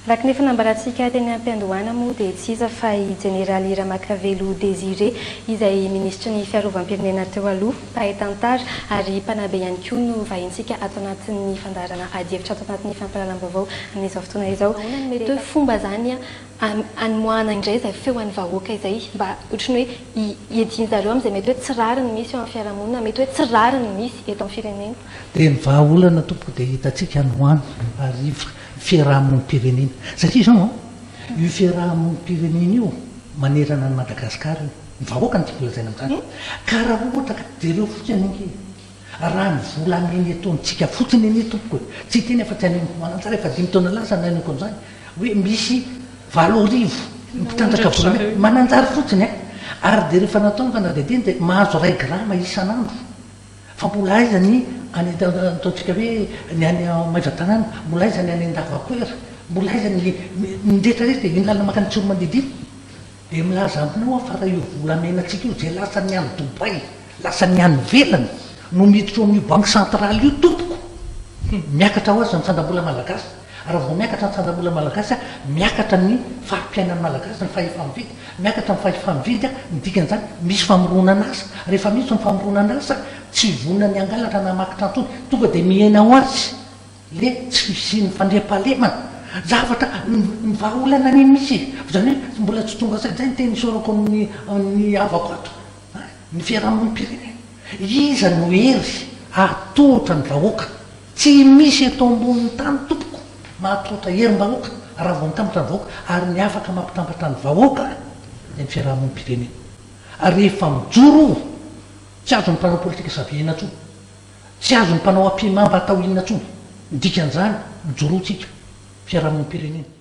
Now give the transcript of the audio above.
Araka ny efa nambarantsika teny am-piandohana moa dia tsy iza fa i Jeneraly Ramakavelo Désiré izay minisitry ny fiarovam-pirenena teo aloha, mpahay tantara ary mpanabe ihany koa no vahintsika ato anatin'ny fandaharana adihevitra ato anatin'ny fampahalalam-baovao amin'izao fotoana izao. Ahoana no mety hoe fomba izany hamoahana indray izay feo an'ny vahoaka izay mba ohatran'ny hoe hiadian-jareo amin'izay mety hoe tsy rariny misy eo amin'ny fiarahamonina, mety hoe tsy rariny misy eto amin'ny firenena? Dia ny vahaolana tompoko dia hitantsika any ho any ary fiarahamonim-pirenena. Satria izao an, io fiarahamonim-pirenena io manerana an'i Madagasikara io, ny vahoaka no tiako lazaina amin'izany. Ka raha ohatra ka jereo fotsiny ange e, raha ny volamena eto amintsika fotsiny anie tompoko e, tsy hiteny afa-tsy any Mananjara efa dimy taona lasa no nahenoko an'izany, hoe misy 8000 ny mpitrandraka volamena, Mananjary fotsiny an, ary dia rehefa natao ny fanadihadiana dia mahazo iray grama isan'andro. Fa mbola aiza ny any ataontsika hoe ny any Maevatanàna, mbola aiza ny any Andavakoera, mbola aiza ny ny rehetra rehetra e, iny lalana mankany Tsiroamandidy iny. Dia milaza aminao aho fa raha io volamenantsika io izay lasan'ny any Dubaï, lasan'ny any ivelany no miditra ao amin'io banque centrale io tompoko, miakatra ho azy ny sandam-bola malagasy. Raha vao miakatra ny sandam-bola malagasy, miakatra ny fari-piainan'ny malagasy, ny fahefa-mividy. Miakatra ny fahefa-mividy, ny dikan'izany misy famoronana asa. Rehefa misy ny famoronana asa, tsy vonona ny hangalatra na hamaky trano intsony, tonga dia mihena ho azy le tsy fisian'ny fandriampahalemana. Zavatra, ny vahaolana anie misy e! Izany hoe mbola tsy tonga saina, izay ny teny isaorako amin'ny ny havako ato, ny fiarahamonim-pirenena. Iza no hery hahatohitra ny vahoaka? Tsy misy eto ambonin'ny tany tompoko mahatohitra herim-bahoaka raha vao mitambatra ny vahoaka ary ny afaka mampitambatra ny vahoaka dia ny fiarahamonim-pirenena. Ary rehefa mijoro io tsy azon'ny mpanao politika savihina intsony, tsy azon'ny mpanao ampihimamba atao inona intsony. Ny dikan'izany mijoroa tsika fiarahamonim-pirenena.